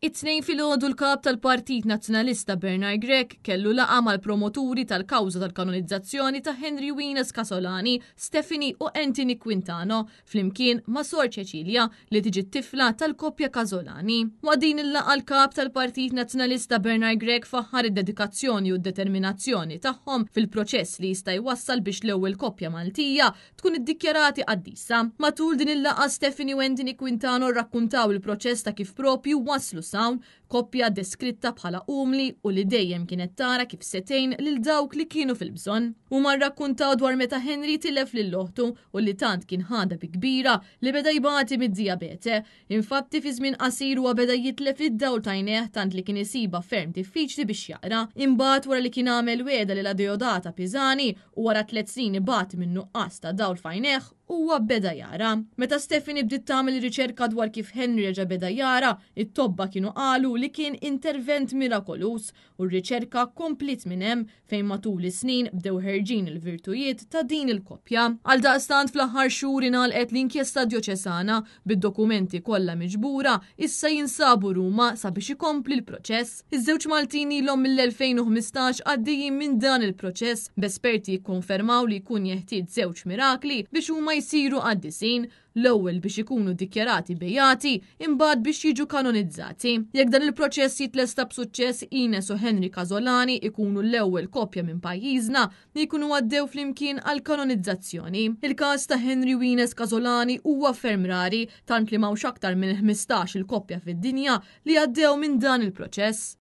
It-Tnejn filgħodu l-Kap tal-Partit Nazzjonalista Bernard Grech kellu laqgħa mal-promoturi tal-kawża tal-kanonizzazzjoni ta' Henry u Ines Casolani, Stephanie u Anthony Quintano, flimkien ma' Sor Cecilia li tiġi t-tifla tal-koppja Casolani. Waqt din il-laqgħa l-Kap tal-Partit Nazzjonalista Bernard Grech faħħar id-dedikazzjoni u d-determinazzjoni tagħhom fil-proċess li jista' jwassal biex l-ewwel koppja Maltija tkun iddikjarati qaddisa. Matul din il-laqgħa Stephanie u Anthony Quintano rrakkuntaw il-proċess ta' kif propju waslu s'hawn, koppja deskritta bħala umli u li dejjem kienet tara kif se tgħin lil dawk li kienu fil-bżonn. Huma rrakkuntaw dwar meta Henry tilef lil oħtu u li tant kien ħadha bi kbira li beda jbati mid-dijabete. Infatti fi żmien qasir huwa beda jitlef id-dawl t'għajnejh tant li kien isibha ferm diffiċli biex jaqra. Imbagħad wara li kien għamel wegħda lil Adeodata Pisani u wara tlett snin ibati minn nuqqas ta' dawl f'għajnejh, huwa beda jara. Meta Stephanie bdiet tagħmel riċerka dwar kif Henry reġa' beda jara, it-tobba kienu qalu li kien intervent mirakoluż u r-riċerka kompliet minn hemm fejn matul is-snin bdew ħerġin il-virtujiet ta' din il-koppja. Għaldaqstant fl-aħħar xhur ingħalqet l-inkjesta djoċesana bid-dokumenti kollha miġbura issa jinsabu Ruma sabiex ikompli l-proċess. Iż-żewġ Maltin ilhom mill-2015 għaddejjin minn dan il-proċess b'esperti jikkonfermaw li jkun jeħtieġ żewġ mirakli biex huma jsiru qaddisin l-ewwel biex ikunu dikjarati bejati, imbagħad biex jiġu kanonizzati. Jekk dan il-proċess jitlesta b'suċċess, Ines u Henry Casolani ikunu l-ewwel koppja minn pajjiżna li jkunu għaddew flimkien għall-kanonizzazzjoni. Il-każ ta' Henry u Ines Casolani huwa ferm rari, tant li m'hawnx aktar minn 15 il-koppja fid-dinja li għaddew minn dan il-proċess.